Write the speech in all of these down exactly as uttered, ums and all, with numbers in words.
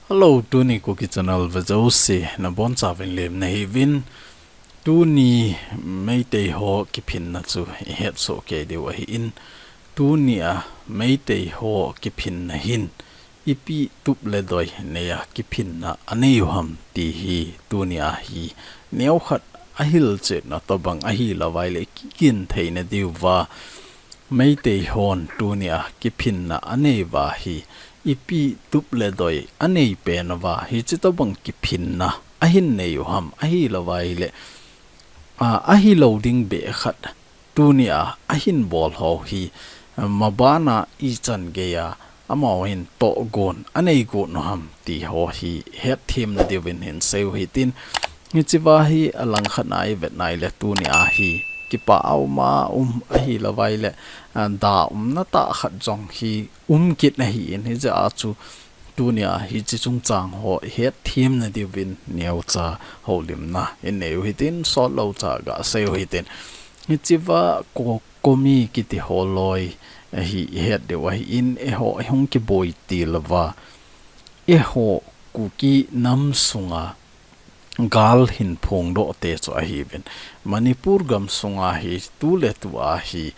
Hello, tuni Kuki Channel vejouse nabonchauvin lemna hiuvin. Tuni Meitei ho kiphinna chu ihet soh kei diu ahin. Tunia Meitei ho kiphinna hin ipi tup le doi neia kiphinna aneiu ham ti hi tunia hi neokhat ahilchetna tobang ahilouva ahile kikin theina diuva Meitei hon tunia kiphinna aneiuva hi ipi tup le doi anei penuva hiche tobang kiphinna ahin neiu ham ahilouva ahile, a, ahilou ding beh khat tunia ahin bol ho hi, a, mabana ichan geiya amaho hin tohgon anei got u ham ti ho hi hetthemna diuvin hin seiu hitin, hichea hi alangkhat a ivet na ahile tunia hi kipah a um a um ahilouva ahile, a, da umna tah khat jong hi um kit ahin hijeh a chu tunia hiche chungchang ho hetthemna diuvin neocha houlimna ineiu hitin sotlou cha gaseiu hitin. Hichea COCOMI kiti ho loi hi ihet diu ahin eiho ihung kiboi til uva eiho Kuki nam sunga gal hin phongdoh te chu ahiuvin. Manipur gamsunga hi tuletua hi,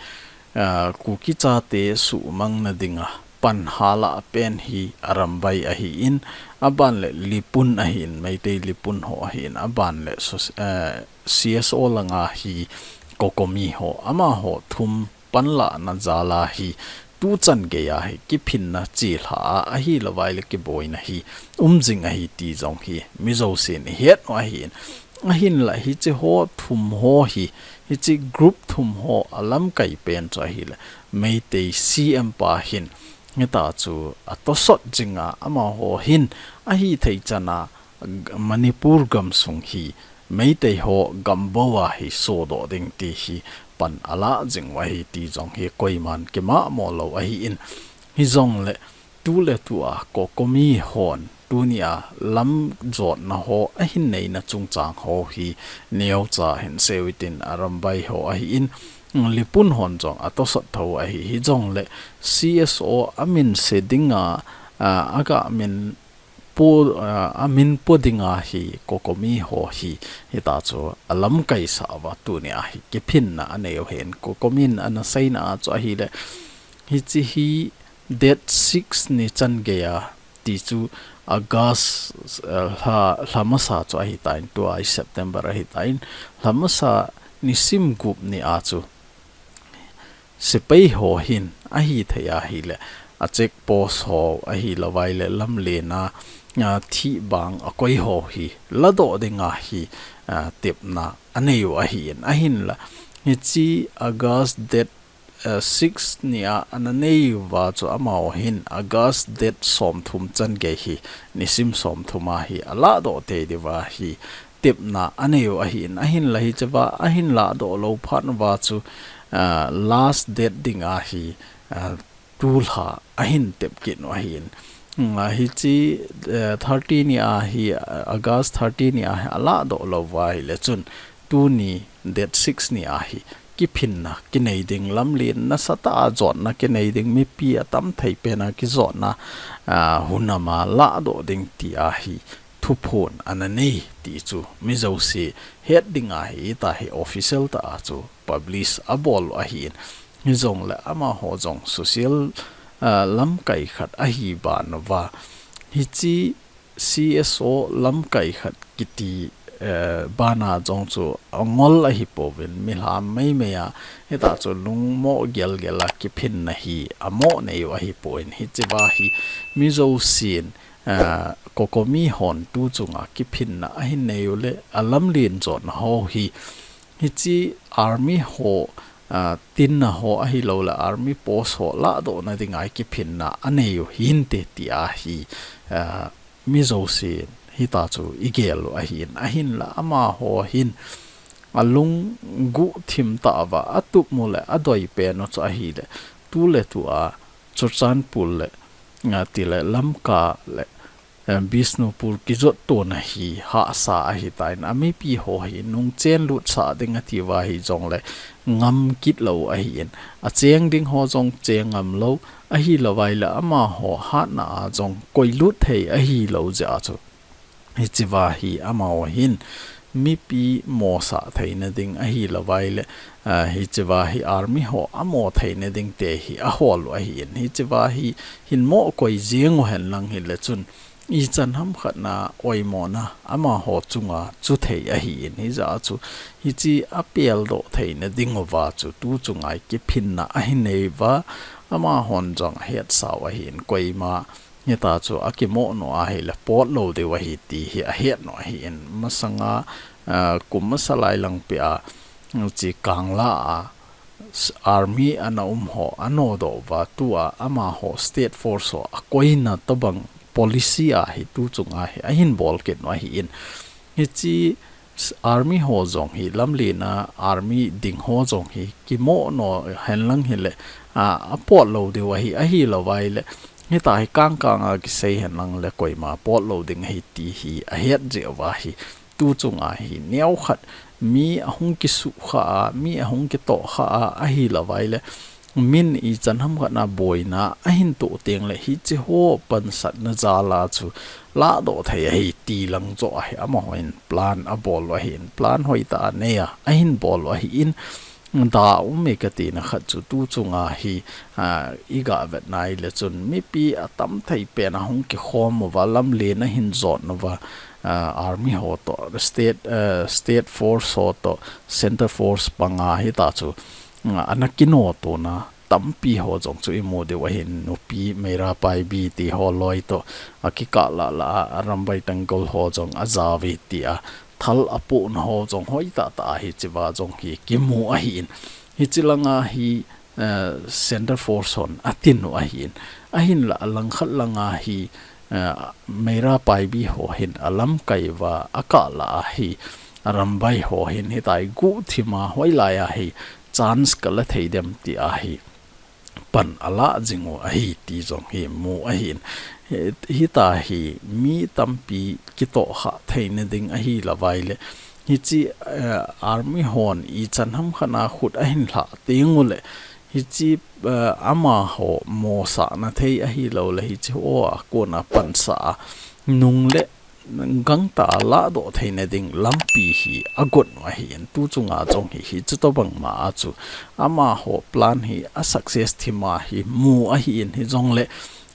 a, Kuki chate suhmangna dinga pan hala pen hi Arambai ahin, aban le Lipun ahin, Meitei Lipun ho ahin, aban le sos-, a, CSO langa hi COCOMI ho, amaho thum panlahna jal a hi tuchan geiya hi kiphinna chelha a ahilouva ahile kiboina hi umjing ahi ti jong hi mijousen ihet u ahin. Ahinla hiche ho thum ho hi, hiche group thum ho alamkai pen chu ahile Meitei CM pa hin hita chu atosot jinga amaho hin ahithei chana Manipur gamsung hi Meitei ho gambou a hi sodoh ding ti hi pan alah jing u ahi ti jong hi koiman kimahmo lou ahin, hijongle tuletua COCOMI hon tunia lam jotna ho ahin neina chungchang ho hi neocha hin seiu hitin Arambai ho ahin, Lipun hon jong atosot thou ahi, hijongle CSO amin se dinga, a, aga min po, a, amin po dinga hi COCOMI ho hi, hita chu alamkai sah uva tunia hi kiphinna aneiu ahin COCOMI in ana seina a chu ahile hiche hi date six ni chan geiya ti chu August, a, lha, lha masa chu ahitan tua hi September ahitan lha masa nisim gup ni a chu sepai ho hin ahithei ahile, a check post ho ahilouva ahile lamlen a, a, thih bang akoi ho hi ladoh dinga hi, a, tepna aneiu ahin, ahinla hiche August date, a, six nia ana neiuva chu amaho hin August date somthum chan gei hi nisim somthum a hi alahdoh tei diuva hi tepna aneiu ahin, ahinla hichea ahin lahdoh lou phat uva chu, a, last date dinga hi, a, tulha ahin tep kit u ahin. Mm, a, hiche, a, thirty nia hi, a, August thirty nia hi alahdoh lou uva ahile chun tuni date six nia hi kiphinna kinei ding lamlen nasatah a jotna kinei ding mipi atam thei pena kijotna, a, hunam a lahdoh ding tia hi thuphon ana nei ti chu mijouse het dinga hi hita hi official tah a chu publish abol u ahin, hijongle amaho jong social, a, lamkai khat ahi ban uva hiche CSO lamkai khat kiti, eh, bana jong chu angol ahipouvin, milham meimei a hita chu lungmo gelgel a kiphinna hi amo neiu ahipon, hichea hi mijousen, eh, COCOMI hon tu chunga kiphinna ahin neiu le alamlen jotna ho hi hiche army ho, a, tinna ho ahilouleh army post ho lahdohna dinga kiphinna aneiu hinte tia hi, a, mijousen hita chu igel u ahin, ahinla amaho hin alung guhthim tah uva atup mu le adoi pen u chu ahile tuletua Churachandpur le, a, tile Lamka le eh, Bishnupur kijot tona hi hahsa ahitan, amipi ho hi nungchen lutsah ding atiuva hijongle ngam kit lou ahin, acheng ding ho jong cheng ngam lou, ahilouva ahile amaho hatna a jong koi lut thei ahilou jeh a chu. Hichea hi amaho hin mipi mosah theina ding ahilouva ahile, ah, hichea hi army ho amo theina ding te hi ahol u ahin. Hichea hi hin mo koi jeng u henlang hile chun ichan hamkhat na oimona amaho chunga chu thei ahin. Hijeh a chu hiche apeldoh theina dinguva chu tu chunga hi kiphinna ahin neiuva, amahon jong ahetsau ahin, koima hitia chu akimo nom ahile pot lou diu ahi ti hi ahet nom ahin. Masanga, ah, kum masa lai langpeh a, hiche Kangla a, s-, army ana um ho anodoh uva, tua amaho state force ho akoina tobang policy a hi tu chunga hi ahin bol kit nom ahin. Hiche s-, army ho jong hi, lamlen a army ding ho jong hi kimo nom henlang hile, ah, apot lou diu ahi, ahilouva ahile hitia hi kangkang a kisei henlang le koima pot lou ding ahi ti hi ahet jeh uva hi tu chunga hi neokhat mi ahung kisukha a, mi ahung kitohkha a, ahilouva ahile min ichan hamkhat na boina ahin toh tengle hiche ho pansatna jal a chu ladoh thei ahi ti lang joh a hi amahon plan abol u ahin, plan hoitah a nei a ahin bol u ahin, da um e katina khat chu tu chunga hi, ah, iga vet nai le chun mipi atam thei pen ahung kikhom uva, lamlen ahin jot uva, ah, army ho toh, state, ah, state force ho toh, center force panga hitia chu, ah, ana kino tona tampi ho jong chu imu diu ahin, nupi Meira Paibi ti ho loi toh akikah lah lah a, Arambai Tenggol ho jong ajao uve tia thal apohna ho jong hoitah tah a hichea jong hi kimu ahin. Hiche langa hi, eh, center force hon atin u ahin. Ahinla alangkhat langa hi, eh, Meira Paibi ho hin alamkai uva akah lah a hi, Arambai ho hin hitia hi guhthim a hoilai a hi chance kala thei dem tia hi pan ala jing u ahi ti jong hi mu ahin. Hi, hitia hi mi tampi kitohkha theina ding ahilouva ahile, hiche, eh, army hon ichan hamkhat na khut ahin lha tengule, hiche, eh, amaho mosahna thei ahilouleh hiche ho a kona pansah a nung le gangtah a ladoh theina ding lampi hi agot u ahin, tu chunga jong hi, hiche tobang ma a chu amaho plan hi a success thim a hi mu ahin, hijongle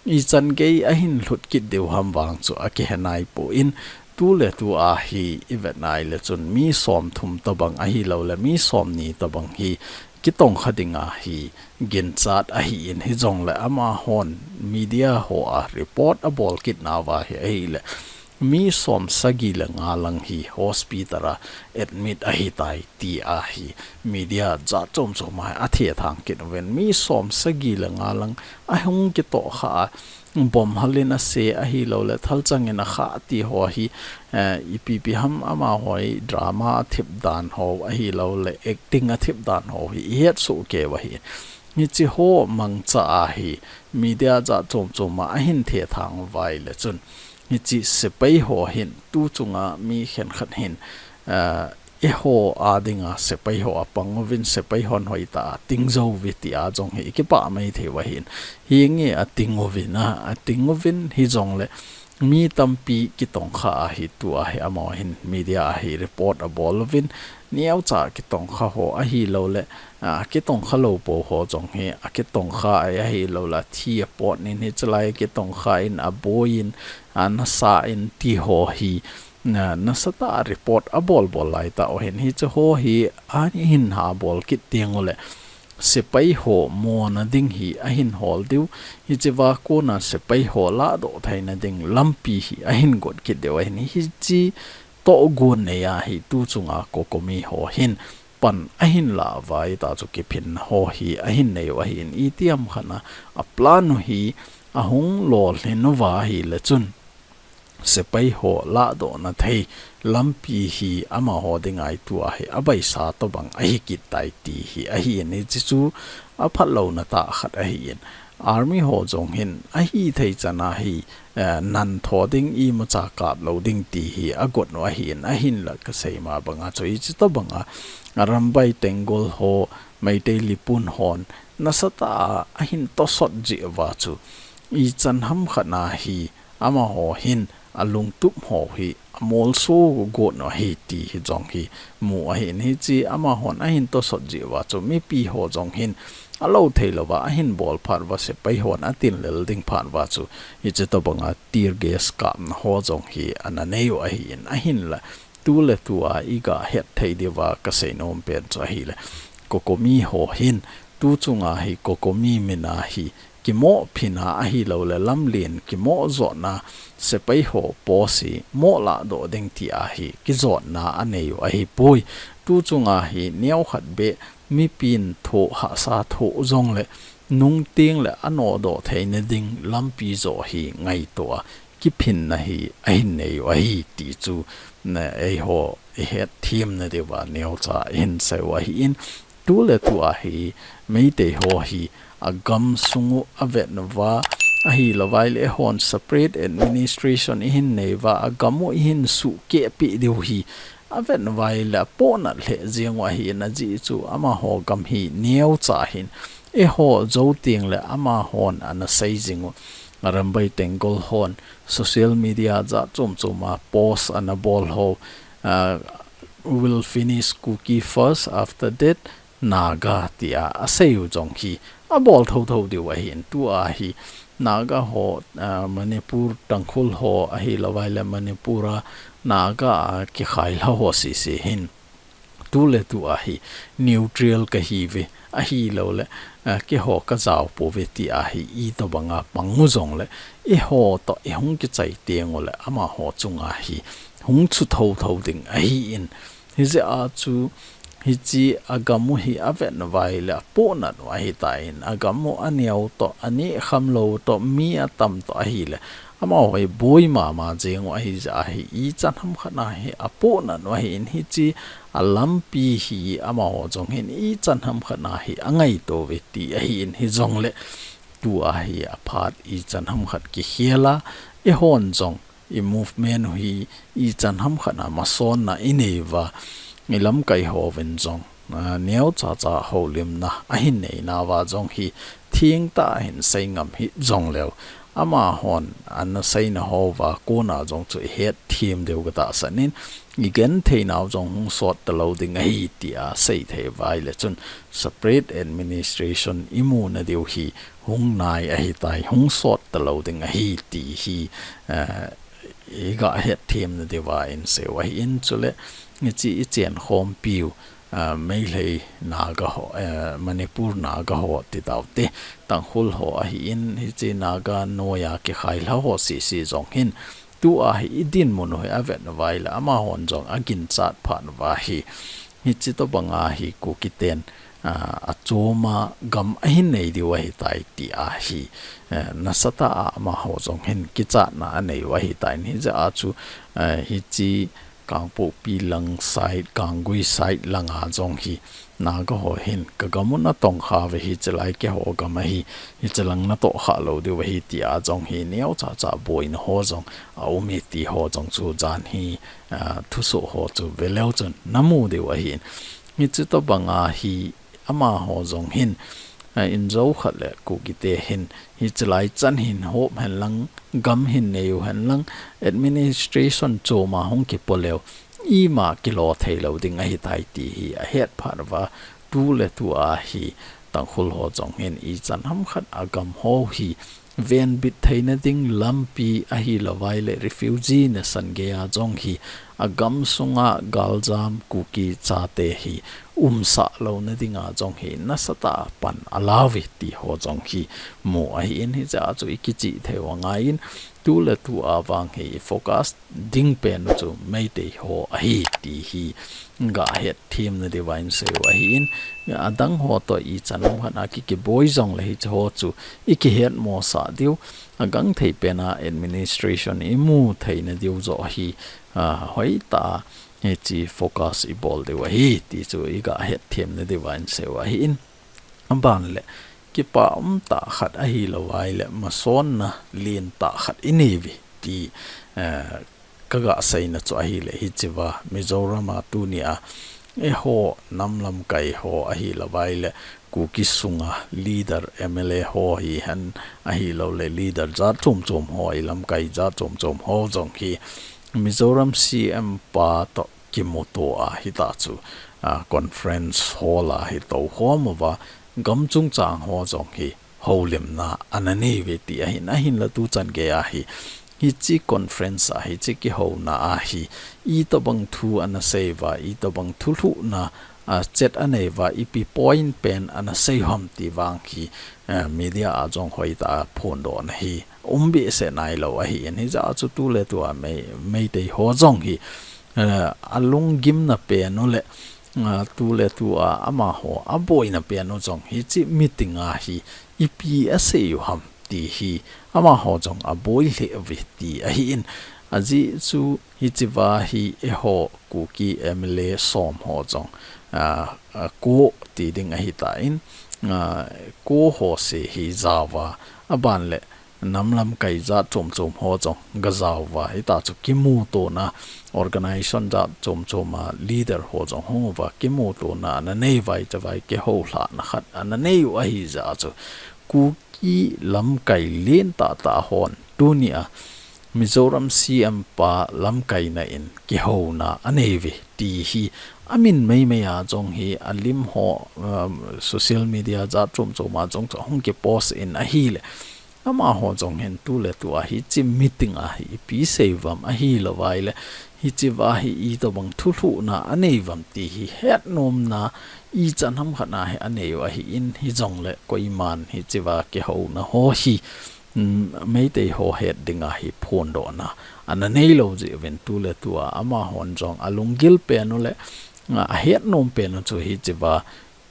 ichan gei ahin lhut kit diu ham vang chu akihe naipon, tuletu a hi ivet nai le chun mi somthum tobang ahilouleh mi somni tobang hi kitongkha dinga hi ginchat ahin, hijongle amahon media ho a report abol kit nauva hi ahile mi somsagi le nga lang hi hospital a admit ahitai tia hi media jat chom chom a athethang kit uvin, mi somsagi le nga lang ahung kitohkha a, bomb halin ase ahilouleh thalchang in akha ti ho hi, eh, ipi ipi ham amaho hi drama athip dan ho ahilouleh acting athip dan ho hi ihet soh kei u ahi. Hiche ho mangcha a hi media jat chom chom a ahin thethang uva ahile chun, hiche sepai ho hin tu chunga mi khenkhat hin, eh, eiho a dinga sepai ho apang uvin, sepai hon hoitah a ting jou uve tia jong hi ikipah maithei u ahin. Hinge ating uvin a, ating uvin hijongle mi tampi kitongkha a hi tua hi amaho hin media a hi report abol uvin, neocha kitongkha ho ahilouleh, a, kitongkha lou pou ho jong hi, akitongkha a ahilouleh athi apot nin hichelai kitongkha in aboiyin, a, nasa in ti ho hi, na, nasatah a report abol bol laitah u ahin, hiche ho hi ahin ha bol kit tenguleh sepai ho mona ding hi ahin hol diu, hichea kona sepai ho ladoh theina ding lampi hi ahin got kit diu ahin, hiche tohgon nei a hi tu chunga COCOMI ho hin pan ahin la uva, hitia chu kiphinna ho hi ahin nei u ahin, itiham khat a, a plan u hi ahung lolhin uva ahile chun sepai ho ladohna thei lampi hi amaho dinga tua hi abaisa tobang ahi kit tai ti hi ahin, hiche chu aphatlouna tah khat ahin. Army ho jong hin ahithei chana hi, eh, nan tho ding, imacha kap lou ding ti hi agot u ahin, ahinla kasei ma banga chu hichi tobanga Arambai Tenggol ho, Meitei Lipun hon nasatah a ahin tosot jeh uva chu ichan hamkhat na hi amaho hin alungtup ho hi amolso got u ahi ti hi jong hi mu ahin, hichi amahon ahin tosot jeh uva chu mipi ho jong hin alou thei louva ahin bol phat uva sepai hon atin lel ding phat uva chu hichi tobanga tear gas kapna ho jong hi ana nei u ahin, ahinla tuletua iga het thei diuva kasei nom pen chu ahile, COCOMI ho hin tu chunga hi COCOMI mina hi kimoh phina ahilouleh lamlen kimoh jotna sepai ho post hi moh lahdoh ding tia hi kijotna anei u ahipoi. Tu chunga hi neokhat beh mipin thoh hahsa thoh jongleh nungteng le anodoh theina ding lampi joh hi ngaito a kiphinna hi ahin nei u ahi ti chu eiho ihet themna diuva neocha ihin sei u ahin, tuletua hi Meitei ho hi agam sung u avet uva ahilouvai le eihon separate administration ihin nei uva agam u ihin suhkeh peh diu hi avet uva ahile apohnat lheh jeng u ahin, ajeh chu amaho gam hi neocha hin eiho jou teng le amahon ana sei jing u. Arambai Tenggol hon social media jat chom chom a post ana bol ho, ah, "Will finish Kuki first, after that Naga," tia asei u jong hi abol thotho diu ahin, tua hi Naga ho, ah, Manipur Tangkhul ho ahilouvai le Manipur a Naga a kikhai lha ho sese hin tuletua hi neutral kahiuve ahilouleh, ah, keiho kajao pouve tia hi itobanga pang u jongleh eiho toh ihung kichai teng uleh amaho chunga hi hung chu thotho ding ahin, hijeh a chu hichi agam u hi avet uva ahile apohnat u ahitan, agam u aneo toh, aneh kham lou toh, mi atam toh ahile amaho hi boi mama jeng u ahijeh a hi ichan hamkhat na hi apohnat u ahin, hichi alampi hi amaho jong hin ichan hamkhat na hi angaito uve ti ahin, hijongleh tua hi aphat ichan hamkhat kikhel a, eihon jong i movement u hi ichan hamkhat na masotna inei uva, ilamkai hovin jong, ah, neocha cha houlimna ahin neina uva jong hi thengtah a hin sei ngam hih jongleu, amahon ana seina houva kona jong chu ihet them diu katahsan in, igenthei nau jong hung sot talou ding ahi tia sei thei uva ahile chun separate administration imuna diu hi hung nai ahitai, hung sot talou ding ahi ti hi, eh, iga het themna diuva insei u ahin, chuleh hichi ichen khompiu, ah, Meitei Naga ho, eh, Manipur Naga ho ti taute, Tangkhul ho ahin, hichi Naga noiya kikhai lha ho sese jong hin tua hi idinmun u hi avet uva ahile amahon jong aginchat phat uva hi hichi tobanga hi Kuki ten, ah, achoma gam ahin nei diu ahitai tia hi, eh, nasatah a amaho jong hin kichatna anei u ahitan, hijeh a chu, eh, hichi Kangpokpi lang side, Kanggui side langa jong hi Naga ho hin kagam u natong khauve, hichi lai keiho gam ahi, hichi lang natoh khalou diu ahi tia jong hi neocha cha boina ho jong aum e ti ho jong chu jan hi, ah, thusoh ho chu veleu chun namu diu ahin, hichi tobanga hi amaho jong hin, ah, injou khat le Kuki te hin hichi lai chan hin hop henlang, gam hin neiu henlang, administration choma hung kipo leu ima kilo theilou ding ahitai ti hi ahet phat uva, tuletua hi Tangkhul ho jong hin ichan hamkhat agam ho hi venbit theina ding lampi ahilouva ahile refugee nasan geiya jong hi agam sunga galjam Kuki chate hi umsah louna dinga jong hi nasatah a pan alauve ti ho jong hi mu ahin, hijeh a chu ikichih theiu angaiyin tuletua vang hi focus ding pen u chu Meitei ho ahi ti hi gahet themna diuva inseiu ahin, adang ho toh ichan hamkhat a ki, kiboi jongle hiche ho chu ikihet mosah diu, agangthei pena administration imu theina diu joh hi, ah, hoitah a hiche focus ibol diu ahi ti chu igahet themna diuva inseiu ahin. Aban le, kipa um tah khat ahilou vaileh, masonna len tah khat inei uve ti, eh, kaga seina chu ahileh, hichea Mizoram a tunia eiho nam lamkai ho ahilou vaileh, Kuki sunga leader M L A ho hihen ahilouleh leader jat chom chom ho, i lamkai jat chom chom ho jong hi Mizoram C M pa toh kimuto a, hitia chu, a, conference hall a hi toukhom uva, gam chungchang ho jong hi houlimna ana nei uve ti ahin, ahinla tuchan gei a hi, hiche conference a, hiche kihouna a hi, itobang thu ana sei uva, itobang thulhuhna, a, chet anei uva, ipi point pen ana sei u ham ti vang hi, eh, media a jong hoitah a phondohna hi um behseh nailou ahin, hijeh a chu tuletua Mei, Meitei ho jong hi, eh, alunggimna pen u le, ah, tuletua amaho aboina pen u jong hiche meeting a hi ipi asei u ham ti hi amaho jong aboi lheh uve ti ahin, ajeh chu hichea hi eiho Kuki M L A som ho jong, ah, ah, ko ti ding ahitan, ah, ko ho se hi jao uva, aban le nam lamkai jat chom chom ho jong ga jao uva, hitia chu kimutona organization jat chom chom a leader ho jong hung uva, kimutona ana nei uva, hichea hi kihoulhahna khat ana nei u ahijeh a chu, Kuki lamkai len tah tah hon tunia Mizoram C M pa lamkaina in kihouna anei uve ti hi amin meimei a jong hi alim ho, um, social media jat chom chom a jong chu ahung kipost in ahileh, amaho jong hin tuletua hiche meeting a hi ipi sei u ham ahilou vaileh, hichea hi itobang thulhuhna anei u ham ti hi hetnomna ichan ham khat a hi anei u ahin, hijongleh koiman hichea kihouna ho hi, um, Meitei ho het dinga hi phondohna ana neilou jeh uvin tuletua amahon jong alunggil pen u le, ah, ahetnom pen u chu hichea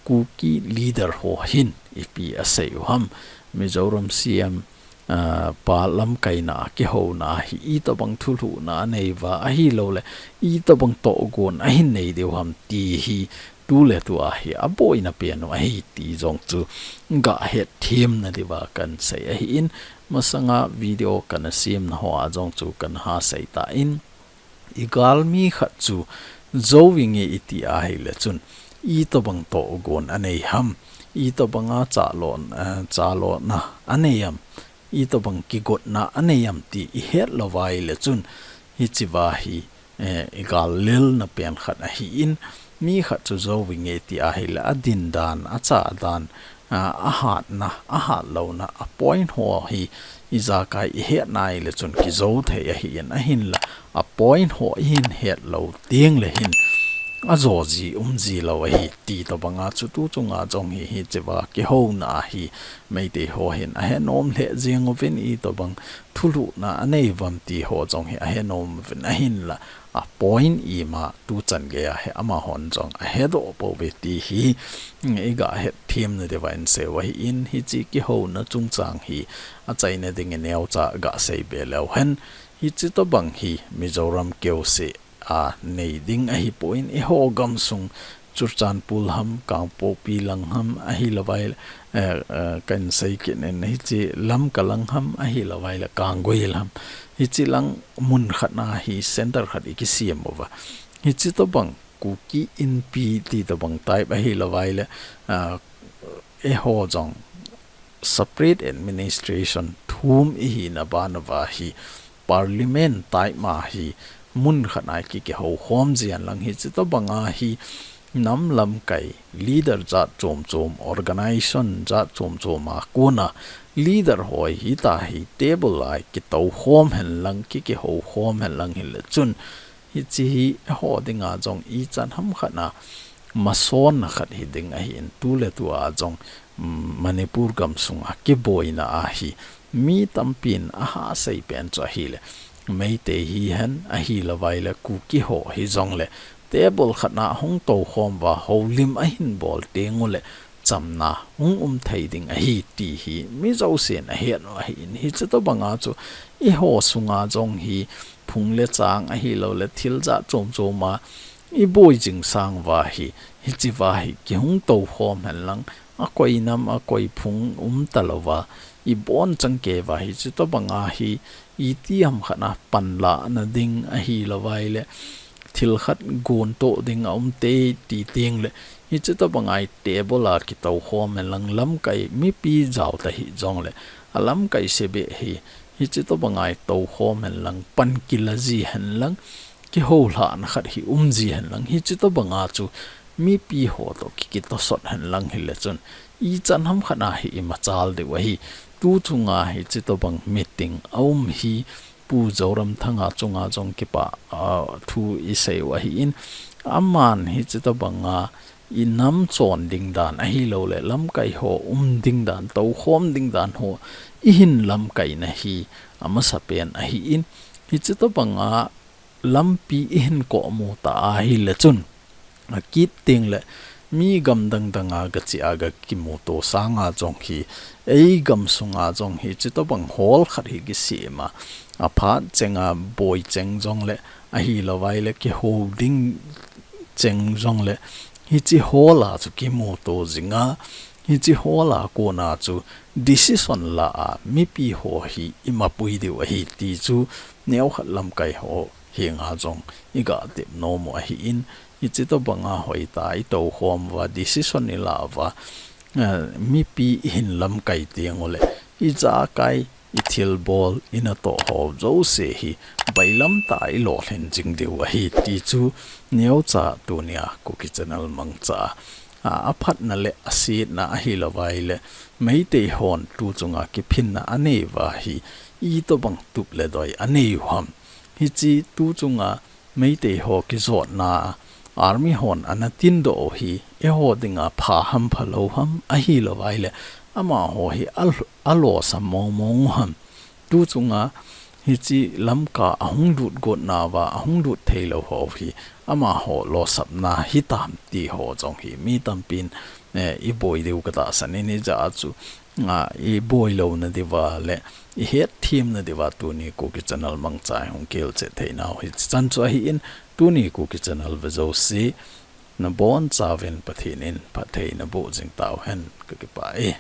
Kuki leader ho hin ipi asei u ham, Mizoram C M, ah, pa lamkaina a kihouna hi itobang thulhuhna anei uva ahilouleh, itobang tohgon ahin nei diu ham ti hi tuletua hi aboina pen u ahi ti jong chu ga hetthem nadiuva kan sei ahin, masanga video kana semna hoa jong chu kana ha sei tan, i galmi khat chu jou inge iti ahileh chun, itobang tohgon anei ham, itobanga chalo, eh, chalona anei ham, itobang kigotna anei ham ti ihet lou vaileh chun, hichea hi, eh, i gal lelna pen khat ahin, mi khat chu jou inge iti ahileh adin dan, acha dan, a, ahatna, ahatlouna, a point ho hi ijakai ihet nai leh chun kijou thei ahin, ahinla a point ho ihin het lou ding leh hin ajo ji um ji lou ahi ti tobanga chu tu chunga jong hi, hichea kihouna a hi Meitei ho hin ahenom lheh jeng uvin, itobang thulhuhna anei u ham ti ho jong hi ahenom uvin, ahinla a point ima tuchan gei a hi amahon jong ahedoh pouve ti hi, mm, iga hetthem nadiuva insei u ahin, hiche kihouna chungchang hi achaina dingin neocha ga sei be leu hen, hiche tobang hi Mizoram keuseh a nei ding ahipon, eiho gamsung Churachandpur ham, Kangpokpi lang ham, ahilou vaileh, eh, eh, kan sei kit in hiche Lamka lang ham, ahilou vaileh Kanggui lang ham, hiche lang mun khat a hi center khat ikisem uva, hiche tobang Kuki Inpi ti tobang type ahilou vaileh, ah, eiho jong separate administration thum ihina ban uva hi Parliament type ma hi mun khat a iki, kihoukhom jeng lang, hiche tobanga hi nam lamkai leader jat chom chom, organization jat chom chom a kona leader ho hitia hi table a ikitoukhom hen lang, iki, kihoukhom hen lang hileh chun, hiche hi eiho dinga jong ichan ham khat a masonna khat hiding ahin, tuletua jong, mm, Manipur gamsunga kiboina a hi mi tampin ahahsei pen chu ahileh, Meitei hihen, ahilou vaileh Kuki ho hijongleh table khat a hung toukhom uva houlim ahin bol teng uleh chamna hung um thei ding ahi ti hi mi jousen ahet u ahin, hiche tobanga chu eiho sunga jong hi phung le chang ahilouleh thil jat chom chom a iboi jing sang uva hi, hichea hi kihung toukhom hen lang, a koi nam, a koi phung um talouva, i bon chang kei uva, hichi tobanga hi, iti ham khat a panla na ding ahi louva ahile, thil khat gon toh ding a um te ti teng le, hichi tobanga i table a kitou khom hen lang lamkai mipi jao ta hi jong le, a lamkai se be hi, hichi tobanga i tou khom hen lang pan kila ji hen lang, kihoulhahna khat hi um ji hen lang, hichi tobanga chu mipi ho toh ki, kitosot hen lang hile chun, ichan ham khat a hi i machal diu ahi. Tu chunga hichi tobang meeting a um hi Pu Zoramthanga chunga jong kipa, a, thu i sei u ahin, aman hichi tobanga i nam chon ding dan ahilou le, lamkai ho um ding dan, tou khom ding dan ho i hin lamkai na hi a masapen ahin, hichi tobanga lampi i hin komu ta ahile chun, a kit teng le mi gam dang dang a ga che a ga kimuto sanga jong hi, ei gam sunga jong hichi tobang hall khat hi kisem a, a phat cheng a boi cheng jong le, ahi louva ahile kihou ding cheng jong le, hichi hall a chu kimuto jing a, hichi hall a kona chu decision la a mipi ho hi i mapui diu ahi ti chu neokhat lamkai ho henga jong i ga tep nom u ahin, hichi tobanga hoitah a i tou khom uva, decision i la uva, eh, mipi i hin lamkai teng u le, i jakai, i thilbol, i natoh ho jouse hi bailam tah a i lolhin jing diu ahi ti chu neocha tunia Kuki Channel mangcha a, a phatna le a setna ahi louva ahile, Meitei hon tu chunga kiphinna a nei uva hi, i tobang tup le doi a nei u ham. Hichi tu chunga Meitei ho kijotna a, Army hon ana tindoh u hi, eiho dinga pha ham phalou ham ahi louva ahile, amaho hi a, a losam mong mong u ham. Tu chunga hichi Lamka a hung lut got nauva, a hung lut theilou ho hi, amaho losapna hitam ti ho jong hi mi tampin, eh, i boi diu ka tahsan in, hijeh a chu, a, i boi louna diuva le, i hetthemna diuva tuni Kuki Channel mangcha i hung kilchet theinau hichan chu ahin, tuni Kuki Channel ve jouse, na bonchauvin Pathen in phatthei na boh jing tauhen, ka kipah e.